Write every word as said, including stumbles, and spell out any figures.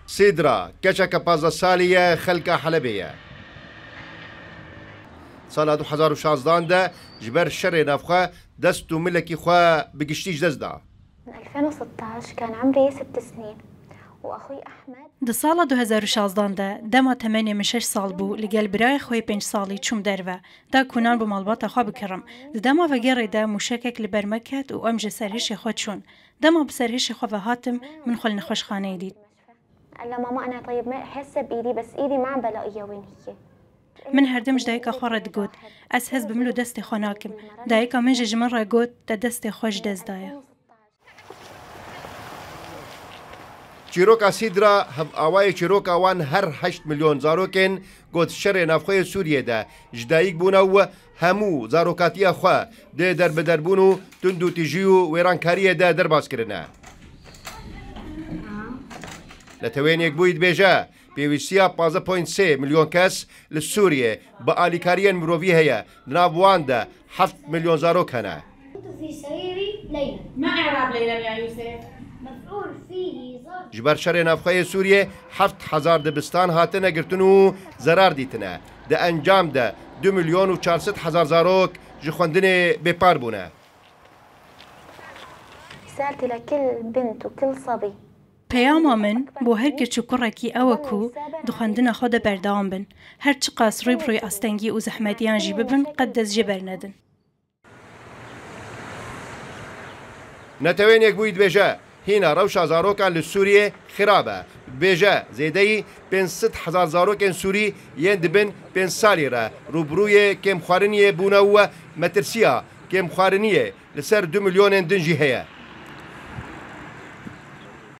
Sîdra, keçeke pazdeh salî ye, xelka Helebê ye. Sala du hezar û şazdan de ji ber şerê navxwe dest û milekî xwe bi giştî ji dest da. ألفين وستعش كان عمري ست سنين، وأخوي أحمد. Di sala du hezar û şazdan de, dema temenê min şeş sal bû, li gel birayê xwe yê pênc salî çûm derve, da ku nan bi malbata xwe bikirim. Di dema vegerê de mûşekek li ber me ket û em ji ser hişê xwe çûn. Dema bi ser hişê xwe ve hatim, min xwe li nexweşxaneyê dît. قال لها: ماما، أنا طيب، ما حاسة بإيدي، بس إيدي ما عم بلاقيها وين هي. Min herdim ji dayika xwe re digot, ez hez bi mil û destê xwe nakim. Dayika min jî ji min re got, te destê xwe ji dest daye. Çîroka Sîdra hev awayê çîroka wan her heşt milyon zarokên ku di şerê navxweyê Sûriyê de ji dayik bûne û hemû zarokatiya xwe di derbiderbûn û tundûtîjî û wêrankariyê de derbas kirine. Netewên Yekbûyî dibêje, pêwîstiya pazdeh point sê milyon kes li Sûriyê bi alîkariyên mirovî heye, di nav wan de heft milyon zarok hene. في سريري ليلى. ما إعراب ليلى يا يوسف؟ مفعول فيه ظرف. Ji ber şerê navxweyê Sûriyê heft hezar dibistan hatine girtin û zerar dîtine. Di encam de du milyon û çar sed hezar zarok ji xwendinê bêpar bûne. رسالتي لكل بنت وكل صبي. Peyama min bo her keç û kurekî ew e ku di xwendina xwe de berdewam bin. Her çiqas rû bi rûyê astengî û zehmetiyan jî bibin, qet dest jê bernedin. Netewên Yekbûyî dibêje, hîna rewşa zarokan li Sûriyê xirab e. Dibêje, zêdeyî pênc sed hezar zarokên Sûrî yên di bin pênc salî re rûbirûyê kêmxwariniyê bûne û metirsiya kêmxwariniyê li ser du milyonên din jî heye.